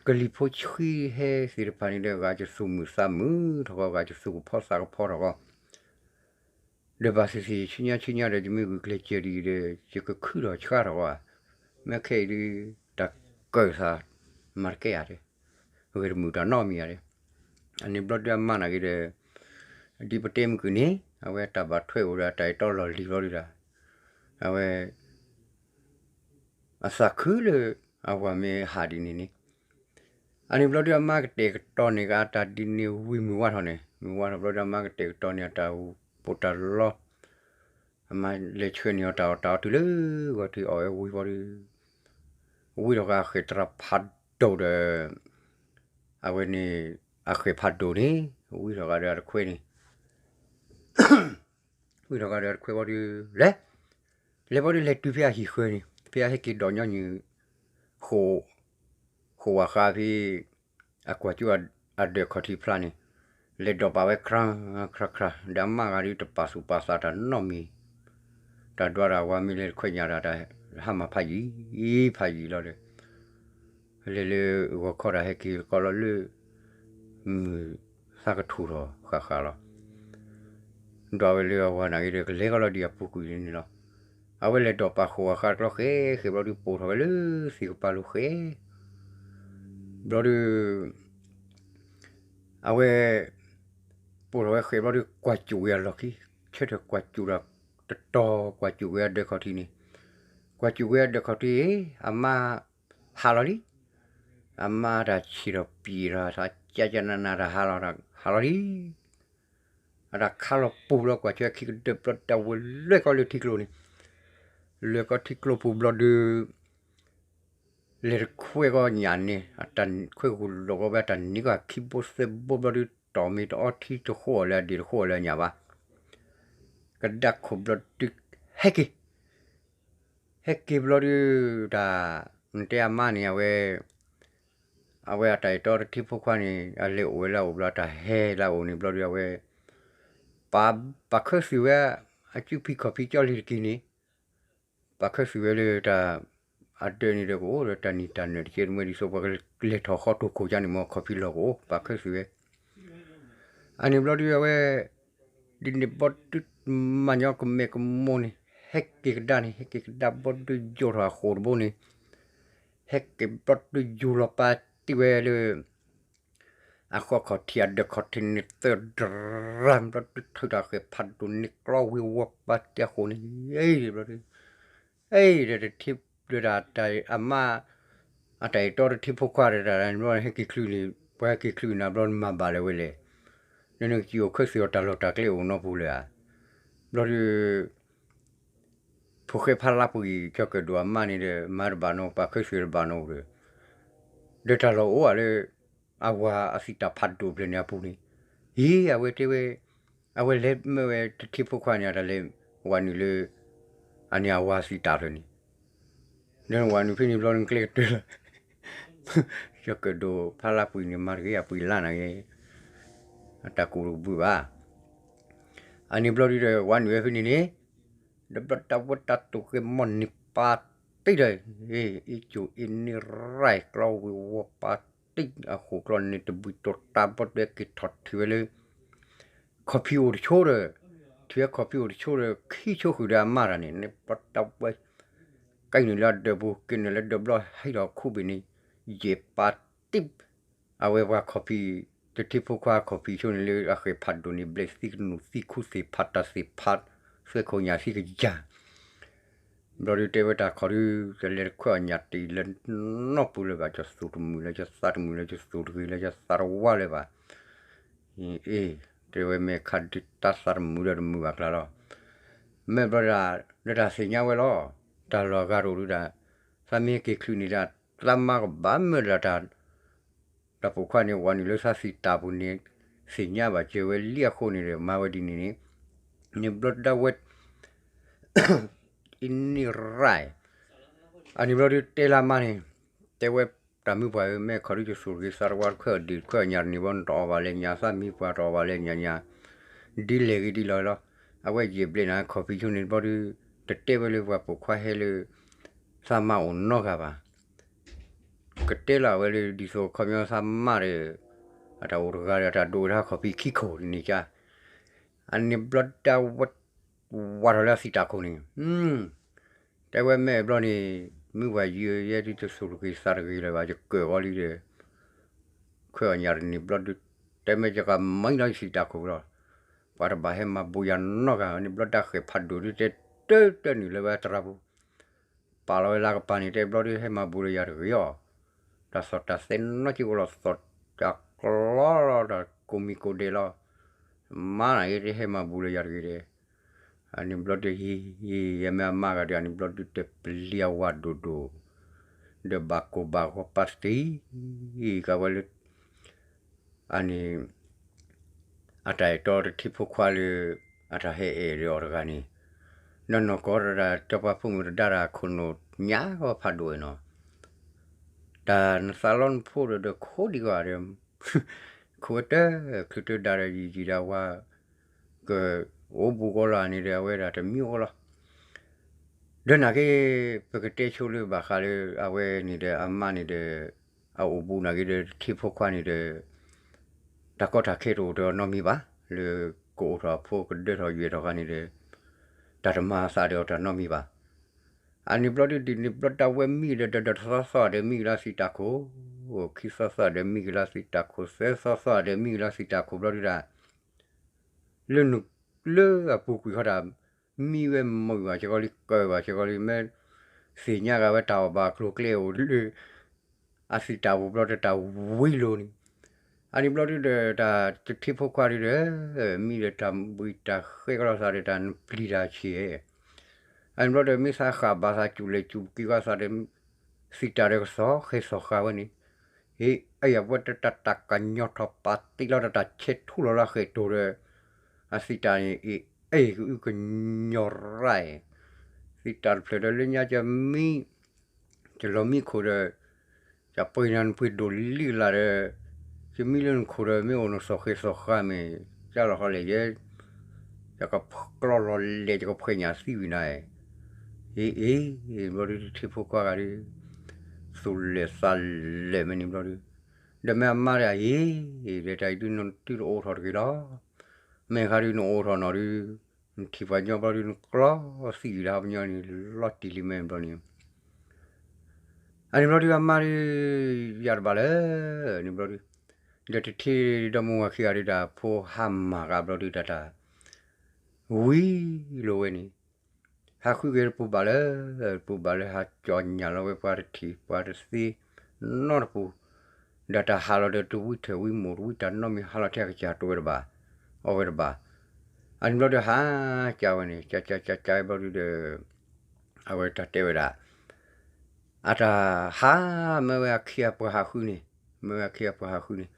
ကလံၤဖိဆှံဟဲသ့ၣ်တဖၣ်န့ၣ်ဒီး ဂၤယသူၣ်မုာ်သးမုာ်ထီၣ်ဂီၤ ဂၤယသူၣ်ကဖီသးကဖီထီၣ်ဂီၤ ဒီးဘၣ်သ့ၣ်သ့ၣ်ဆူညါဆူညါဒီး ယမ့ၢ်ဂုာ်ကျဲးစၢးဒ်အံၤဒီး ယကခုထီၣ်ဆှါထီၣ်ဂီၤဧါ, မ့ၢ်ခဲအံၤဒုး တၢ်ကၢၢ်သး မၤတကဲဧါတဲ, ဂဲၤတမုာ်တၢ်နီတမံၤဧါတဲ, အန့ၣ်ဘျီဒုးအမါနာ်က့ဒီး ဒ်ပတဲမုၢ်ကွံာ်န့ၣ် အဝဲတၢ်ဘၣ်ထွဲအိၣ်ဒီးတၢ်အဲၣ်တီလီၢ်လံၤဘျီဒုးဒီး အဝဲ အသးခုလၢ အဝၤမ့ၢ်ဟးဒ်န့ၣ်န့ၣ်, အန့ၣ်ဘျီဒုးအမါကတဲာ်ကတီၤန့ၢ်က့ၤအတၢ်ဒ်န့ၣ်ဝံၤမုၢ်ဝါထီၣ်န့ၣ် မုၢ်ဝါထီၣ်ဘျီဒုးအမါကတဲာ်ကတီၤန့ၢ်အတၢ်အိၣ်ပိၣ်တၢ်လီ အမါလဲၤဆှၢန့ၢ်အီၤတၢ်အီၣ်တၢ်အီတုၤလၢဂီၤထံးအီၣ်ဝဲဝံၤဘျီဒုး ဝံထီၣ်ဃာ်အဃဲၢ်တရၣ်ဖးဒိၣ်ဒီး အဝဲန့ၣ် အဃဲၢ်ဖးဒိၣ်န့ၣ် ဝံထီၣ်ဃာ်ဒီးအတခွဲန့ၣ် ဝံထီၣ်ဃာ်ဒီးအတခွဲဘျီဒုး လဲၤ လဲၤဘျီဒုးလဲၤတုၤဖဲအဟံၣ်ဃၢၤန့ၣ် ဖဲအဟဲက့ၤဒိးညီနုၢ် ဃိာ်ဝၣ်ဃါဖဲ အကွၢ်ကၠိအဒၢးခီၣ်ထံးဖျါန့ၣ် လဲၤဒိးပာ်ဝဲခြါ ခြါ ခြါ ဒီးအမါဂၤဒုးတပာ်သူၣ်ပာ်သးတၢ်နီတမံၤ တၢ်ဒွးတၢ်ဝၤမ့ၢ်လဲၤတခွဲညါတၢ် တၢ်ဟါမၢ်ဖးယံၤ ဖးယံၤလီၤဒီး လဲၤလၢဂီၤခီတၢ်ဟဲက့ၤကီလီၤလၢ မုၢ်သးကထူၣ်ထီၣ်ဃၣ်ဃၣ်လီၤ ဒွးဝဲလၢအဝၤနာ်က့ဒီး ကလဲၤကီလီၤဒံးအပူၤကွံာ်န့ၣ်လီၤ. အဝဲလဲၤဒိးပာ်ဃိာ်ဝၣ်ဃါတကျီဃဲဃဲဘျီဒုးပိာ်ထီၣ်ဝဲလၢသ့ၣ်ကပၤလိၤဃဲ ဘျီဒုး အဝဲ ပိာ်ထီၣ်ဝဲဃဲဘျီဒုး ကွၢ်ကၠိၣ်ဝဲအလီၢ်ခံ ဆၢထၢၣ်ကွၢ်ကၠိၣ်တၢ်တတီၤ ကွၢ်ကၠိၣ်ဝဲအဒၢးခီၣ်ထံးန့ၣ် ကွၢ်ကၠိၣ်ဝဲအဒၢးခီၣ်ထံး အမါဟးလီၤလံ အမါတၢ်ဆံးထီၣ်ပံာ်ထီၣ် တၢ်ကၠၢ်ကၠၢ်နးနးတၢ်ဟးလီၤ ဟးလီၤလံ အတၢ်ခါလီၤပူၤဘျီ ကွၢ်ကၠိၣ်ဝဲခံကဒၢဘျီ တၢ်ဝဲလဲၤကီလၢထံကျိန့ၣ် လဲၤကီထံကျိပူၤဘျီဒုး လဲၤတခွဲကီညၣ်န့ၣ် ခွဲးဂူာ်လိာ်ကီဝဲ တၢ်နံၤကီၢ်ခံဘိသၢဘိဘျီဒုး တီၢ်မ့ၢ်တအီထံတဃိအီၤလၢအဒ့ၣ်တဃိအီၤလၢအညၣ်ဘၣ် ကဒါခိၣ်ဘျီဒုး ဟဲက့ၤ ဟဲက့ၤဘျီဒုး တၢ် နတဲအမါန့ၣ် အဝဲ အဝဲအတၢ်အဲၣ်တီတထံဖိခွါန့ၣ် အလဲၤအိၣ်ဝဲလၢအအိၣ်ဘျီ တၢ်ဟဲလၢအအိၣ်န့ၣ်ဘျီဒုး အဝဲ ပာ် ပာ်ခၢးသုးဝဲ အစုဖံခီၣ်ဖံကၠီလံၤတက့ၢ်န့ၣ် ပာ်ခၢးသုးဝဲလၢတၢ် အဒၢးန့ၣ်ဒီးကအိၣ်ဒီးတၢ်နံၣ်တၢ်နၢၤတကဲတမှဲဒ်သိးပှၤကလဲၤထီၣ်ဃီတိၢ်ခိၣ်ကါန့ၣ် မ်ခီၣ်ဖံလီၢ်ကအိၣ် ပာ်ခၢးသုးဝဲ အန့ၣ်ဘျီဒုးအဝဲ ဒ်န့ၣ်ဘျီဒုး မၤညီကမဲာ်ကမိၢ်န့ၣ် ဟဲက့ၤကဒါန့ၣ် ဟဲက့ၤကဒါဘျီဒုးယိာ်ထီၣ်အဃိာ်တဘိန့ၣ် ဟဲက့ၤဘျီဒုးယူၤလီၤပာ်တံၢ်ဝဲလၢ အဃီခီၣ်ထံးအဒၢးခီၣ်ထံးန့ၣ်သၢဒရၣ် ဘျီဒုးထုးတၢ်ဃဲၢ်ဖးဒိၣ်န့ၣ်ကျီဝံၤဝီပာ်တံၢ်အဃိာ်န့ၣ် ဘျီဒုး အ့ ဒီးတထံၣ်ဒီးတၢ်အမါ အတၢ်အဲၣ်တီတထံဖိခွါဒီးတၢ်ဘျီဟဲက့ၤချုးန့ၣ် ပှၤဟဲက့ၤချုးနၤဘျီမၤဘၣ်လၢၤဝဲလဲၣ် နနကစံၣ်အိၣ်ခၢၣ်စ့ၢ်အီၤတၢ်လီၢ်တၢ်ကျဲအိၣ်နီတပူၤလၢၤဧါ ဘျီဒုး ဖိၣ်ဃဲဖးလါပှံၤ ကၠီၤကၢၣ်ဒိၣ်အမါန့ၣ်ဒီး မၤတဘၣ်နီၤ ပာ်ခၢၣ်စ့ၢ်တဘၣ်နီၤဒီး ဒီးတၢ်လီၢ်အိၣ်ဧါလၢ အဝၤအစံးတၢ်ဖးဒိၣ်ဖျၢၣ်န့ၣ်အပူၤန့ၣ် ဟံး အဝဲတဲဝဲ အဝဲလဲၤမၢဝဲတထံဖိခွါန့ၣ် အတၢ်လဲၤဝၤနုာ်လၢ အန့ၣ်အဝၤစံးတၢ်ဖျၢၣ်န့ၣ် ဒီးဝၤနုာ်ဖဲန့ၣ်ဘျီနကျဲကတၢၢ်လီၤ ကၠီၤကၢၣ်ဒိၣ်ဖးလါပှံၤန့ၣ် မၤတဂ့ၤအပှံၤလါနာ်က့ အတၢ်ကူၣ်တဘှံးဘၣ် အန့ၣ်ဘျီဒုဒီး ဝၤနုာ်ဝဲဖဲန့ၣ်န့ၣ် ဒီးဘျီတၢ်ဝဲတၢ်တိာ်ဃဲမီၢ်န့ၢ်ပာ်တံၢ်ဒီး အ့ၣ်ကၠိၣ်အ့ၣ်န့ၢ်ရၢၢ်ကျီဝံၤဝီပာ်တံၢ်အဃိာ်ကျီန့ၣ် တဘှံးတိာ်တၢ်ဘျီဒုက့ၤထီၣ်ထံၣ်ဝဲလၢ ခီၣ်ဖံးအိၣ်တဆိဒီး ထံၣ်ဝဲခီၣ်ဖံးအိၣ်တဆိဒီး ခံဆိဃုာ်ဒီးအမါတၢ်န့ၣ် န့ၣ်ဘျီတၢ်ဝဲ ကဲနုာ်လၢအဒၢးပူၤ ကဲနုာ်လၢဒၢးဘျီဟဲဒီးခူဘ့ၣ်န့ၣ် ယဲၢ်ပာ်တံၢ် အဝဲပှၤခီၣ်ဖံး တထံဖိခွါခီၣ်ဖံးဆိန့ၣ်လၢအဃဲၢ်ဖးဒိၣ်န့ၣ် ဘျဲၣ်သံကနူၣ်သံခူသ့ၣ်ဖးတၢ်သ့ၣ်ဖး သွဲခိၣ်ညၣ်သံကယၤ ဘျီဒုတဲဝဲတၢ်ခီၣ်ဒု တလဲၤတခွဲးအီၣ်ညၣ်တ့ၢ်လၢနီတပူၤလၢၤဘၣ် ကၠီသူၣ်တမုာ်လၢကၠီသးတမုာ်လၢကၠီသူၣ်တဂ့ၤလၢကၠီသးတဝါလၢၤဘၣ် အ့ တဲဝဲမ့ၢ်ခါဒုတၢ်သးတမုာ်ဒီးတမုာ်ဘၣ်ကျါလီၤ မ့ၢ်ဘျီဒၣ် လၢတၢ်သ့ၣ်ညါဝဲလီၤ. တၢ်လီၢ်အဂၤတအိၣ်ဒုးဒၣ် သးမ့ၢ်က့ၤချုးန့ၣ်ဒၣ် သးမါကဘၣ်မၢဒၣ်တၢ် တၢ်ပိာ်ခွါန့ၣ် ဝၤနုာ်လၢသးသံၣ်တၢ်ပူၤန့ၣ် သ့ၣ်ညါဘၣ်စၢၤဝဲလံအဃိန့ၣ်ဒီး မၤဝဲဒ်န့ၣ်န့ၣ် န့ၣ်ဘျီဒၣ်ဝဲ အံၤန့ၣ်ရၢၣ် အန့ၣ်ဘျီဒုးတဲလၢမါန့ၣ် တဲဝဲတၢ်မုၢ်ပှၢ်ဧၢ မ့ၢ်ခီဒုးယသူၣ်တဂ့ၤသးတဝါတခွဲးအီၤဒံးတခွဲးအီၤညၣ်တနံၤဘီ နတအီၣ်ဘၣ်လဲၣ်ညၣ် သးမံပှၢ်တအီၣ်ဘၣ်လဲၣ်ညၣ်ညၣ် ဒ်လဲၣ်ဂ့ၤဒ်လီၤလီၤ အဝဲယဲၢ်ဘျဲၣ်နၤခီၣ်ဖံးဆိန့ၣ်ဘျီဒုး တတဲဝဲလၢပှၤပိာ်ခွါဟဲလၢ သးမါအိၣ်နီတဂၤဘၣ် ကတဲလီၤဝဲလၢဒ်သိးခီပညီသးမါဒီး အတၢ်အိၣ်တဂၤဒီးအတၢ်ဒိၣ်ဝဲဒၣ်ခီၣ်ဖံးခံခိၣ်န့ၣ်ကါ အန့ၣ်ဘျီဒၣ်ဝဲ ဝးထီၣ်လၢအသံၣ်တၢ်ခိၣ်န့ၣ် တဲဝဲမ့ၢ်ဘျီန့ၣ် မုၢ်ဝၤယဲယဲဒ်တသူၣ်တဂ့ၤသးတဂ့ၤလၢၤဘၣ် ယကၢၢ်ဂီၤလံဒီး ခွဲးအီၣ်ညၣ်တနံၤဘျီဒုး တဲမ့ၢ်ယကမံလီၤယသံၣ်တၢ်ခိၣ်လီၤ ပှၤတဘၣ်ဟဲမၤဘူးယၤနီတဂၤ န့ၣ်ဘျီဒၣ်ဃဲၣ်ဖးဒိၣ်ဒုးတဲတၢ်တၢ်နုာ်လၢဝဲတရၢပူၤ ပာ်လီၤဝဲလၢကပၤန့ၣ် တဲဘျီဒုးဟဲမၤဘူးဒီးယၤတဂ့ၤအီၤ တၢ်သီၣ်တၢ်သဲနီၢ်က့ၤအိၣ်လီၤ သီၣ်တၢ်ကျီလီၤ တၢ်ကိးမံၤကိးဒဲးလီၤ မါနၤဂ့ၤတဟဲမၤဘူးဒီးယၤတဂ့ၤဒီး အန့ၣ်ဘျီဒုးဟံး ယမ့ၢ်အမါဂၤဒီး အန့ၣ်ဘျီဒုးတပျံၤအဝၤဒိၣ်ဒိၣ် ဒီးဘၣ်ကိၢ်ဘၣ်ဂီၤပာ်သံ ကဝဲလၢ အန့ၣ် အတၢ်အဲၣ်တီတထံဖိခွါလၢ အတၢ်ဟဲအဲၣ်ဒီးအီၤတဂၤန့ၣ် နီၢ်နီၢ်ကီတဒၣ် စီၤပၤဖိမုၣ်တဒါတၢ်ခိၣ်နူာ်ညါဂီၤဖးဒိၣ်ဝဲနီၤ တၢ်နသးလီနဖိဒီးဒီးခိးဒံးဂီၤဒီး ခိးဝဲတချုးတဒါဒီးယံာ်ယံာ်ဒီးဝဲ ကအိၣ်ဘူးကီးလီၤန့ၣ်ဒီး အဝဲဒၣ်တမံၤကီးလီၤ ဒီးနာ်က့ ပကတဲဆိလၢဘၣ်ဃးလၢ အဝဲန့ၣ်ဒီးအမါန့ၣ်ဒီး အအိၣ်ဘူးနာ်က့ဒီး ထံဖိခွါန့ၣ်ဒီး တၢ်ကီတၢ်ခဲတအိၣ်ဒီးနီတမံၤဘၣ် လၢကအိၣ်ထီၣ်အဖိကဒၢထီၣ်ယွဲၢ်ထီၣ်ဃာ်န့ၣ်ဒီး တၢ်တမၤအသးဒီးအီၤတၢ်နီတမံၤဘၣ်. အန့ၣ်ဘျီဒုး ဒ်န့ၣ်ဘျီတၢ်ဝဲမံဒီး ဒီးသီသီဒီးမံကလၢသံတၢ်ခိၣ်, ခံသီသီဒီးမံကလၢသံတၢ်ခိၣ်, သၢသီသီဒီးမံကလၢသံတၢ်ခိၣ်ဘျီဒုးဒၣ် လၢနုာ်လၢအပူၤကွံာ်ဃီတၢ် မံဝဲမုာ်ဘၣ်စ့ၢ်ကီးလံ ကၢဘၣ်စ့ၢ်ကီးလံ မ့ၢ်သ့ၣ်ညါဂၤဝဲတၢ်အီၣ်ဘၣ်ကျိၤကျဲအိၣ်လၢ အသံတၢ်ပူၤဘျီဒီးတၢ်ဝံလိၤန့ၣ်, အန့ၣ်ဘျီဒုးဒီး တၢ်တထံဖိခွါဒုးဒီး မံဒီးတၢ်ဘှံးတၢ်ဃဲကလီၤသးဒီးတၢ်နပျံၤတၢ်ဆံး, အန့ၣ်ဘျီဒီး မ့ၢ်သးဃၣ်ဘၣ်သးစူၤလဲၤစူၤက့ၤကီးသးဒီး သံတၢ်ဒီးကသီဃဲသီဃာ်ဝဲန့ၣ်, ဟ့ၣ် အယၤပှၤတၢ်တၢ်ကညီၤထီၣ်ပာ်တ့လီၤတၢ်တၢ်ဆဲးထူလီၤလၢဃဲၣ်တိၤဒီး အသံတၢ်န့ၣ် အ့ၣ် အ့ၣ်ကအုကညီၤရၣ်အံၤ, သံတၢ်တဖျၢၣ်ဒီးလၢညါကမံ ယလီၤမံခိၣ်ဒီး ယပှ့ၤနၤနပှ့ၤဒိၣ်လံကလးဒီး ယမံလၢနခိၣ်ဒီး မ့ၢ်အိၣ်နသီၣ်ဃဲသီၣ်ဃာ်မ့ၢ် ကၢ်လီၤဃီလဲၣ်ယဲ ယကဖျီလီၤလဲၣ် ယကဖှဲးညၣ်သံဝံၤနၤ, အ့ၣ် အ့ၣ် ဘျီဒုးထံဖိခွါဂၤဒုး သူၣ်လဲၢ်သးလဲၢ်မ့ၢ်န့ၣ်ဘျီဒုး, ဒီးမ့ၢ်အမါဒီး အ့ၣ် ဒီးတၢ်အံၤဒုးနသုတအိးထီၣ်တဂ့ၤလီၤ, မ့ၢ်ခါဒုးနအိးထီၣ်နီၤဒုး နထံၣ်ပှၤညီဘျီဒုး နကျီသံဝံၤလၢဟီပညီန့ၣ် လီၤတံၢ်လံမ့ၢ်ဘျီန့ၣ် အန့ၣ်ဘျီဒုးအမါဒုး ယၤတဘၣ်လၢ န့ၣ်ဘျီဒုး, ဒီးတထံၣ်ဒီမါဝၤခံဂၤဒုးတၢ်ဖိဟါမၢ်ဂၤဘျီဒုးတၢ်တၢ် ဝံၤလိာ်ဝဲန့ၣ်, ဟးဃုက့ၤတပူၤဘၣ်လၢ တပူၤဘၣ်လၢဟးကၠီၣ်ညၣ်လီၤဝဲပှၤတထံၣ်ပှၤတသ့ နီတပူၤ, ဒီးတၢ်ဟးလီၤဒီးတဝံထၢၣ်ဝံမိၢ်တဝံတၢ်နီတမံၤဟးလီၤထဲကစၢ်တိၤဝဲတဘၣ်, အီၣ်ဝဲတဘၣ်, အန့ၣ်ဘျီဒုးဟးကၢ်ဝဲန့ၣ် ကၢ်ကၢ်ကၢ်ကၢ်ဘျီဒုးဒီး အဝဲတၢ်တဲဝဲဒၣ် အတၢ်ဟးမၢဝဲအခ့အပှၤဟးဃုန့ၣ်, မၢဝဲအခ့အပှၤဟးဃုန့ၣ်,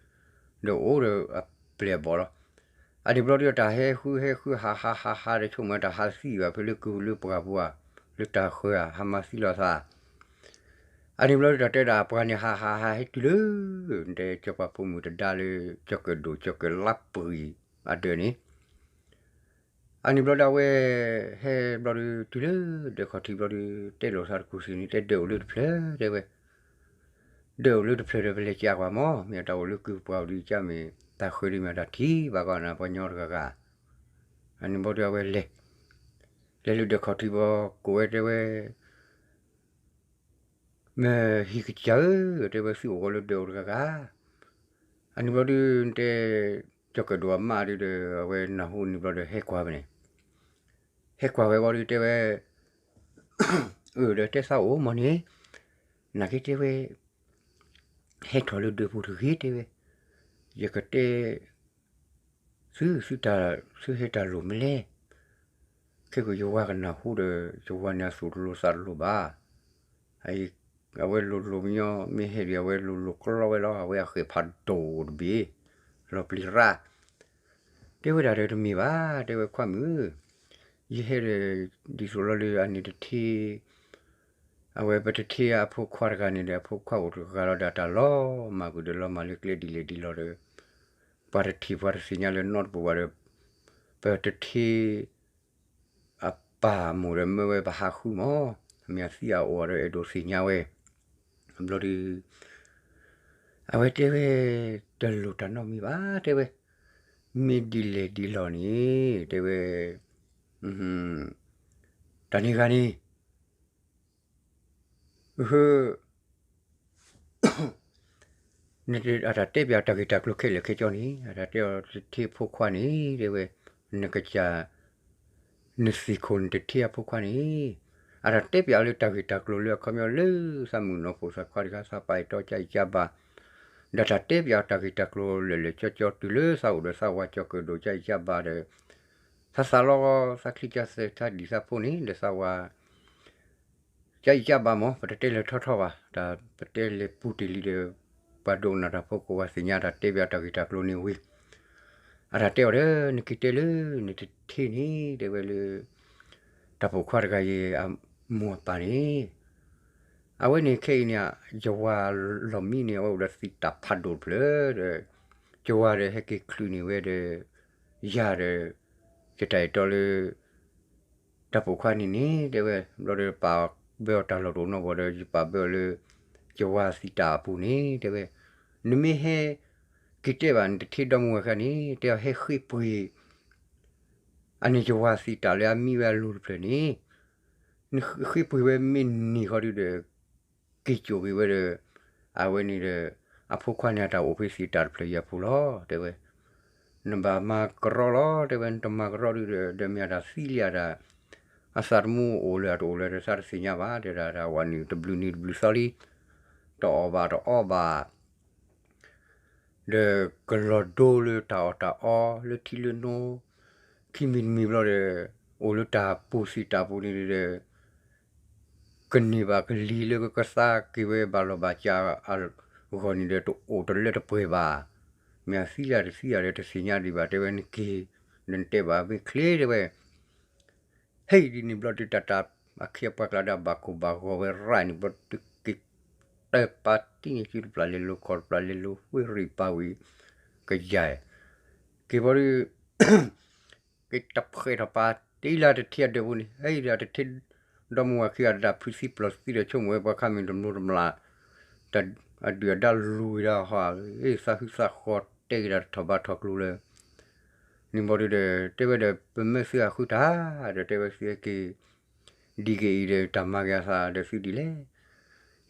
ဒီးအိၣ်ဒီးအပျဲၢ်အဘီၣ်လီၤ. အန့ၣ်ဘျီဒုးတၢ်ဟဲဃုဟဲဃုဟးဟးဟးဟးဒီး ဆိကမိၣ်တၢ်ဟးသံဘၣ်ဖဲလၢကုၢ်လၢပှၢ်ပူၤဧါ, လၢတၢ်ဃၢၤဧါ, ဟးမၤသံလီၤသး အန့ၣ်ဘျီဒုးတၢ်တဲဒၣ်ပှၤန့ၣ်ဟးဟးဟးဟဲတုၤလၢ တဲကၠီၤပၤဖိမုၣ်တဒါလၢ ကၠီၤကၢၣ်ဒိၣ်ကၠီၤကၢၣ်လါပှံၤအဒၢးန့ၣ် အန့ၣ်ဘျီဒုးအဝဲ ဟဲဘျီဒုး တုၤလၢဒၢးခီၣ်ထံးဘျီဒုး တဲလိာ်သးတကူၣ်စ့ၢ်န့ၣ် တဲဒၢးအိၣ်လၢတဖျၢၣ်တဲဝဲ, ဒၢးအိၣ်လၢတဖျၢၣ်ဒီး ပလဲၤကးကွၢ်မး မ့ၢ်တၢ်အိၣ်လၢကုၢ်ပှၢ်ပူၤဒုးကမ့ၢ် တၢ်ဃၢၤဒုးမ့ၢ်တၢ်ထံၣ်ဘၣ်ကီးနၤ ပှၤညီတဂၤဂၤ, အန့ၣ်ဘျီဒုးအဝဲလဲၤ, လဲၤလၢဒၢးခီၣ်ထံးဘျီ ကိးဝဲတဲဝဲ မ့ၢ်ဟံၣ်ကစၢ်ဧၢ, တဲဝဲသုအိၣ်ဂီၤလၢဒၢးအိၣ်တဂၤဂၤ, အန့ၣ်ဘျီဒုးတဲ ကၠီၤကၢၣ်ဒိၣ်အမါဒုးဒီး အဝဲနၢ်ဟူန့ၣ်ဘျီဒီးဟဲကွၢ်ဝဲန့ၣ်, ဟဲကွၢ်ဝဲဘျီဒုးတဲဝဲ, အၢ ဒီးတဲသးအိၣ်မးန့ၣ်, နာ်က့တဲဝဲ ဟဲထီၣ်လၢဒၢးပူၤတဂ့ၤတဲဝဲ, ယကတဲ သု သုတၢ် သုဟဲတၢ်လိၣ်မ့ၢ်လဲၣ်, ခဲကယဝၤကနၢ်ဟူဒီး ယဝၤန့ၣ်အသူၣ်တလိၤသးတလိၤဘၣ်. အဝဲလိၤလိၤပညီ မ့ၢ်ဟဲဒံး အဝဲလိၤလိၤကျီဝဲလီၤ. အဝဲအဃဲၣ်ဖးဒိၣ်တဘ့ၣ် လီၤပျံၤရၣ်. တဲဝဲဒၣ်ဒီးတမ့ၢ်ဘၣ်, တဲဝဲခွါမုၣ်, ယဟဲဒီး ဒ်သိးလီၤလၢအန့ၣ်တထ့ အဝဲပတထ့အဖိခွါတဂၤန့ၣ်ဒီး အဖိခွါအိၣ်တဂၤလီၤဒီး တၢ်လီၤမၢ်ကွံာ်ဒီး လီၤမၢ်လၢကျဲဒ်လဲၣ်ဒ်လဲၣ်ဒီး ပှၤတထံၣ်ပှၤတသ့ၣ်ညါလၢနီတပူၤဘၣ်ဒီး ပတထ့ အပၢ်အမိၢ်ဒီး မၢဝဲပဟးဃုမၢ်, မ့ၢ်အသံအအိၣ်ဒီး အဲၣ်ဒိးသ့ၣ်ညါဝဲ. ဘျီဒုး အဝဲတဲဝဲ တလိၣ်တၢ်နီတမံၤဘၣ်, တဲဝဲ, မ့ၢ်ဒ်လဲၣ်ဒ်လဲၣ်န့ၣ် တဲဝဲ, တၢ်န့ၣ်ဂၤန့ၣ် အတၢ်တဲပၠးတၢ်ဂ့ၢ်တၢ်ကျိၤခဲလၢာ်ခဲဆ့န့ၣ် အတၢ်တဲအီၤတထ့အဖိခွါန့ၣ် တဲဝဲ, နကစၢ် နသ့ၣ်ခိၣ်နတထ့အဖိခွါန့ၣ် အတၢ်တဲပၠးလၢတၢ်ဂ့ၢ်တၢ်ကျိၤလၢအခီပညီလၢ သးမုၣ်နီၢ်ဖိသးခွါတဂၤ သးပာ်အဲၣ်တီကၢ်အံၤကၢ်ဘါ, ဒီးတၢ်တဲပၠးတၢ်ဂ့ၢ်တၢ်ကျိၤလၢာ်လၢာ်ကၠီကၠီတုၤလၢသးအိၣ်ဒီးသးဝၤကၠီၤကၢၣ်ဒိၣ်ကၢ်အံၤကၢ်ဘါဒီး သးသးလီသးချံကၢ်သဲးသးဒံၣ်သးဖိန့ၣ် ဒီးသးဝၤ ကၢ်အံၤကၢ်ဘါမၢ် ပတတဲလဲၤထီၣ်ထီၣ်ဘၣ်, တၢ်ပတဲလဲၤပူၤတ့ၢ်လံဒီး ပှၤဒိကနၣ်တၢ်ဖိကိးဂၤသ့ၣ်ညါတၢ်တဲပၠးတၢ်ဂ့ၢ်တၢ်ကျိၤန့ၣ်ဝံၤ အတၢ်တဲအီၤဒီး နက့ၤတဲလၢ နတထ့န့ၣ် တဲဝဲလၢ တၢ်ပိာ်ခွါတဂၤအံၤအမိၢ်အပၢ်န့ၣ် အဝဲန့ၣ်ခဲအံၤန့ၣ် ယဝၤလီၢ်မံန့ၣ် အဝဲအိၣ်ဒီးသံးတၢ်ဖးဒိၣ်တဖျၢၣ်ဒီး ယဝၤဒီးဟဲက့ၤချုးန့ၢ်ဝဲဒီး ယၤဒီး ယတၢ်အဲၣ်တီလၢ တၢ်ပိာ်ခွါန့ၣ်န့ၣ် တဲဝဲ ဘျီဒီးပာ်ဘၢအီၤတၢ်လီၢ်တအိၣ်နီတဘျီဒီး ယပာ်ဘၢအီၤလၢ ယဝၤသံးတၢ်အပူၤန့ၣ် တဲဝဲ နမ့ၢ်ဟဲက့ၤတဲဘၣ် နတထ့ဒီမါဝၤခံဂၤန့ၣ် တဲအီၤဟဲဃ့ပှ့ၤ အန့ၣ်ယဝၤသံးတၢ်လၢအမံဝဲအလိၤတဖျၢၣ်န့ၣ် နဃ့ပှ့ၤဝဲမ့ၢ်န့ၢ်ဃီဒုဒီး က့ၤစိာ်က့ၤဝဲဒီး အဝဲန့ၣ်ဒီး အဖိခွါန့ၣ်အတၢ်အိၣ်ဖဲသံးတၢ်တဖျၢၣ်အံၤအပူၤလီၤ တဲဝဲ နဘၣ်မၤကရီလီၤ တဲဝဲ နတမၤကရီဒုဒီး ဒီးမ့ၢ်အတၢ်သံလံအတၢ် အသးတမူအိၣ်လၢအတအိၣ်လၢၤဒီးသးတသ့ၣ်ညါဘၣ် တဲဒၣ်တၢ်ဝဲန့ၣ် တဘျုးနံၤတဘျုးသီလံ တအီၣ်ဘၣ်တအီဘၣ် ဒီးကလီၤဒိလၢတၢ်အီၣ်တၢ်အီလၢထံလၢနိ ခံမံၤတမံၤဘျီဒီး အိၣ်လၢတၢ်ပူၤသံးတၢ်ပူၤန့ၣ်ဒီး ကန့ၢ်ဘၣ်ကလံၤလၢကကသါက့ၤဝဲဘၣ်လီၢ်ဘၣ်စးအဂီၢ်န့ၣ်ဒီး တအိၣ်တလၢတပှဲၤဘၣ်. မ့ၢ်အသံလၢတသံဧါဒီးတသ့ၣ်ညါဒံးဘၣ် တဲဝဲနက့ၤ ဒီးနတဲဘၣ်မ့ၢ်ချ့တဲဝဲ ဟဲဒ်န့ၣ်ဘျီဒုးတၢ်တၢ် အခ့အပှၤကျါဒီးဘၣ်ကိၢ်ဘၣ်ဂီၤဝဲရၣ်န့ၣ်ဘျီဒုး က့ၤတၢ်ပာ်တံၢ်န့ၣ် စုတပျၢ်လဲၤလိၤခီၣ်တပျၢ်လဲၤလိၤ ဝ့ၢ်ရံၣ်ပာ်ဝံၤ ကယၤ က့ၤဘျီဒုး က့ၤတဖှဲးထီၣ်ပာ်တ့ၢ်လၢတထ့အဒၢးပူၤန့ၣ် ဟဲဒၣ်တထ့ ဒီမါဝၤခံဂၤတၢ်ဖုးသံပျီၤသံဒီး ဆိကမိၣ်ဝဲပှၤခါမ့ၢ်တမျိးတမျာ် အဒုၣ်အဒါလူၤဝံၤဒီးဟီ သးဟုသးဃီၤတဲက့ၤဒီးတထီၣ်ဘးထီၣ်ကျိၤလၢ န့ၣ်ဘျီဒုးဒီး တဲဝဲဒီး ပမၢသုအဃုတၢ် ဒီးတဲဝဲသုက့ၤ ဒ်က့ၤအံၤဒီးတၢ်မၤက့ၤအသးဒီးသုဒ်လဲၣ်.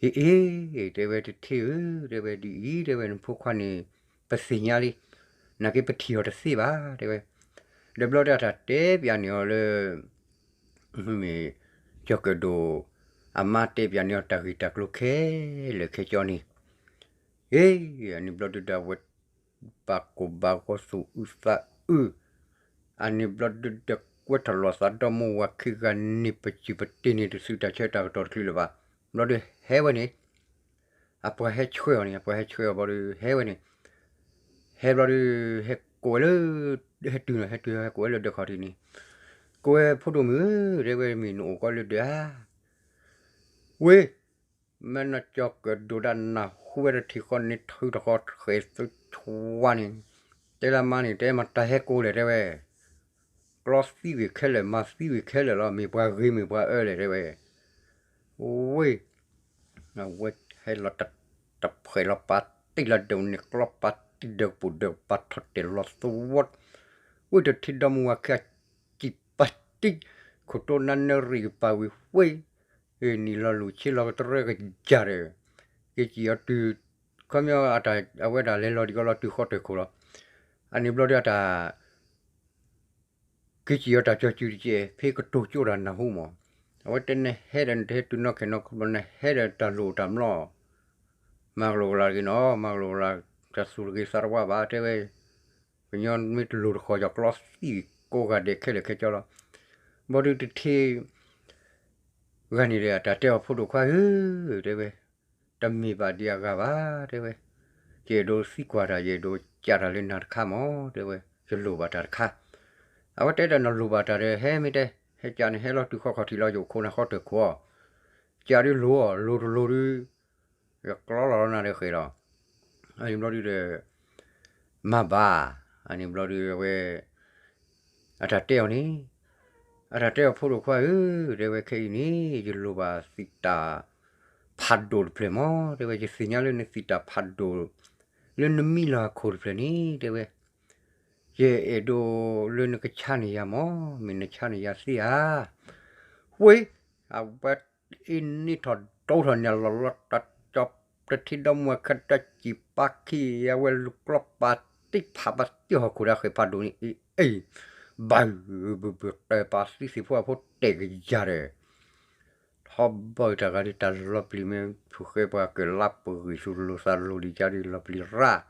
အ့ အ့ တဲဝဲတထ့ဧၢ တဲဝဲဒ်အံၤ တဲဝဲနဖိခွါန့ၣ် ပသ့ၣ်ညါလံ နာ်က့ပထံၣ်အီၤတသ့ဘၣ် တဲဝဲ ဒီးဘျီဒုးအတၢ်တဲပၠးန့ၢ်အီၤလၢ မ့ၢ် ကၠီၤကၢၣ်ဒိၣ် အမါတဲပၠးန့ၢ်အီၤတၢ်ဂ့ၢ်တၢ်ကျိၤခဲလၢာ်ခဲဆ့န့ၣ် အ့ အန့ၣ်ဘျီဒုးဒီးအဝဲ ဘၣ်ကိၢ်ဘၣ်ဂီၤသူၣ်အုးသးအုး အန့ၣ်ဘျီဒုးဒီးကွဲထီၣ်လီၤသးဒီမါဝၤခံဂၤန့ၣ် ပစုၢ်ပတ့ၢ်န့ၣ်တစုတၢ်ဆၢတၢ်ကတီၢ်တချုးလၢၤဘၣ်. ဘျီဒုးဟဲဝဲန့ၣ် အပှၤဟဲဆှၢအီၤန့ၣ် အပှၤဟဲဆှၢအီၤဘျီဒုး ဟဲဝဲန့ၣ် ဟဲဘျီဒုး ဟဲကိးဝဲလၢ ဟဲတုၤနီၤ ဟဲတုၤဟဲကိးဝဲလၢဒၢးခီၣ်ထံးန့ၣ် ကိးဝဲဖိဒိၣ်မုၣ်ဧၢ တဲဝဲမ့ၢ်နအိၣ်ကီးလၢဒၢးဧါ ဝ့ၢ် မ့ၢ်နကၠီၤကၢၣ်ဒိၣ်ဒၣ်နၢ်ဟူဝဲတထံၣ်ဃီန့ၣ် ထုးတဃီဃဲၤသုဆွါန့ၣ် တဲလၢမါန့ၣ် တဲမၤတၢ်ဟဲကိးလဲၣ် တဲဝဲ ကျီသံဝံၤခဲလၢာ် မၤသံဝံၤခဲလၢာ်လီၤ မ့ၢ်ပှၤဂ့ၤမ့ၢ်ပှၤအၢလဲၣ် တဲဝဲ ဝ့ၢ် အဝဲဟဲလီၤတဖှဲးလီၤပာ်တံၢ်လၢဒၢးန့ၣ် ကျီပာ်တံၢ်ဒၢးကပိာ်ဒၢးပာ်ထီၣ်တဲာ်လီၤသဝီ ဝ့ၢ်တထံၣ်ဒီမါဝၤခံဂၤ စံၣ်ပာ်တံၢ် ခိၣ်တိနါနၢရံၣ်ကပၤဝံၤဝ့ၢ် နံၣ်လီၤလူၢ်ဆ့လီၤကတြၢကယၤဒီး က့ၤစံၣ်အီၤတုၤ ခီပညီအတၢ် အဝဲဒၣ်လဲၤလီၤဒံးကီးလီၤတုၤဃီတၢၢ်ခိၣ်လီၤ. အန့ၣ်ဘျီဒုးအတၢ် က့ၤစံၣ်အီၤတၢ်ကၠီၤစုၤတကဲး ဖဲကတိၤကၠိတၢ်နၢ်ဟူမး, အဝဲတဲနဟဲဒီးနတဟဲတုၤနီၢ်ခဲနီၢ်ခီဘျီ နဟဲဒီးတၢ်လိၣ်တၢ်မျိး မၤကလိာ်ကလၤတဂ့ၤနီၤ မၤကလိာ်ကလၤ တၢ်သူၣ်တဂ့ၤသးတဝါဘၣ် တဲဝဲ ကညီမ့ၢ်တလိၣ်တခီ ယကျီသံၣ်ကိးဂၤဒဲးခဲလၢာ်ခဲဆ့လီၤ. ဘျီဒုးတထံၣ် ဂၤန့ၣ်ဒီး အတၢ်တဲအီၤ ဖိဒိၣ်ခွါဧၢ, တဲဝဲ, တမ့ၢ်ဘၣ်ဒံးအဂၤဘၣ်, တဲဝဲ, ယအဲၣ်ဒိးသံကွၢ်တၢ်, ယအဲၣ်ဒိးကးတၢ်လၢနၤတခါမး, တဲဝဲ, ယလိၣ်ဘၣ်တၢ်တခါ. အဝဲတဲဒီး နလိၣ်ဘၣ်တၢ်ဒီး ဟဲမ့ၢ်တဲ, ဟဲကးန့ၣ် ဟဲလီၤတုၤဃီခီၣ်ထံးလီၤ, ယအိၣ်ခိးနၤဃီတၢၢ်ခိၣ်အီၤ, ကးဒုးလိၣ်အီၤ, လိၣ်တလိၣ်ဒုး ယကျီလီၤလီၤနၤဒီးဃဲၤလီၤ. အန့ၣ်ဘျီဒုးဒီး မၤဘၣ်, အန့ၣ်ဘျီဒုးအဝဲ အတၢ်တဲအီၤန့ၣ်, အတၢ်တဲအီၤ ဖိဒိၣ်ခွါဧၢ, တဲဝဲ, ခဲအံၤန့ၣ် ယလိၣ်ဘၣ်သံးတၢ်ဖးဒိၣ်တဖျၢၣ်မး, တဲဝဲ, ယသ့ၣ်ညါလၢနသံးတၢ်ဖးဒိၣ် လၢနမံလီၤအခိၣ်တဖျၢၣ်န့ၣ်, တဲဝဲ, ယအဲၣ်ဒိးလၢနကဆါန့ၢ်ယၤမး, မ့ၢ်နဆါန့ၢ်ယၤသ့ဧါ. ဝ့ၢ်, အဝဲ အ့ၣ်န့ၢ်ထီၣ်ဒိထီၣ်န့ၣ် လီၤလီၤတၢ်ကၠီ တထံဒီမါဝၤခဲတၢ်စံၣ်ပာ်ခံ အဝဲလူၤကျီပာ်တံၢ်ဖးပာ်တံၢ်ဟီၣ်ခိၣ်ဒီးဃဲၤဖးဒိၣ်န့ၣ် အ့ၣ် ဘၣ် ဘုၣ်ဘုၣ်တဲာ်ပာ်သံသ့ၣ်ဖိအဖိတဲာ်ကယၤဒီး ထီဘီတၢ်ဂၤဒ်တၢ်လီၤပျံၤမ့ၢ်ဖုဃဲပှၤကလါပဂ့ၢ်ဆူလိာ်သးလိၤလံၤကါဒ်လီၤပျံၤရၣ်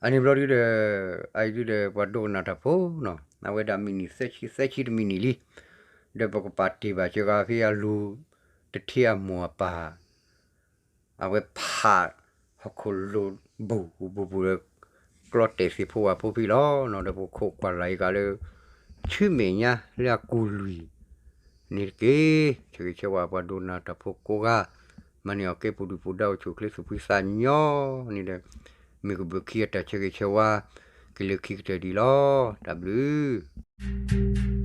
အန့ၣ်ဘျီဒုဒီး အအံၤဒုဒီး ပှၤဒိကနၣ်တၢ်ဖိနီၤ အဝဲဒၣ်မံးနံးသၢဆံ သၢဆံတမံးနံးလံ ဒီးပကပာ်တ့ၢ်ဘၣ်စှၤဂၤဖဲအလူၤ တထံအမိၢ်အပၢ် အဝဲဖး ဟီၣ်ခိၣ်လိၤဘူးဘူးဘူးဒီး ကျီတဲာ်သ့ၣ်ဖိဝဲဖိဖံလီၤနီၤ ဒီးပခိးကွၢ်လၢ်အံၤဂၤလၢ ဆူမဲာ်ညါလၢအကူၢ်လွံၢ် န့ၣ်တက့ၢ်. ဆၢဂ့ၤဆၢဝါပှၤဒိကနၣ်တၢ်ဖိကိးဂၤ မၤန့ၢ်အီၤကဲပူၤဒုၣ်ပူၤဒါအိၣ်ဆူၣ်အိၣ်ချ့သူၣ်ဖှံသးညီန့ၣ်ဒီး မုၢ်ကဘုးခံအတၢ်ဆၢဂ့ၤဆၢဝါ က့ၤလၢခံကတၢၢ်ဒံးလီၤ. တၢ်ဘျုး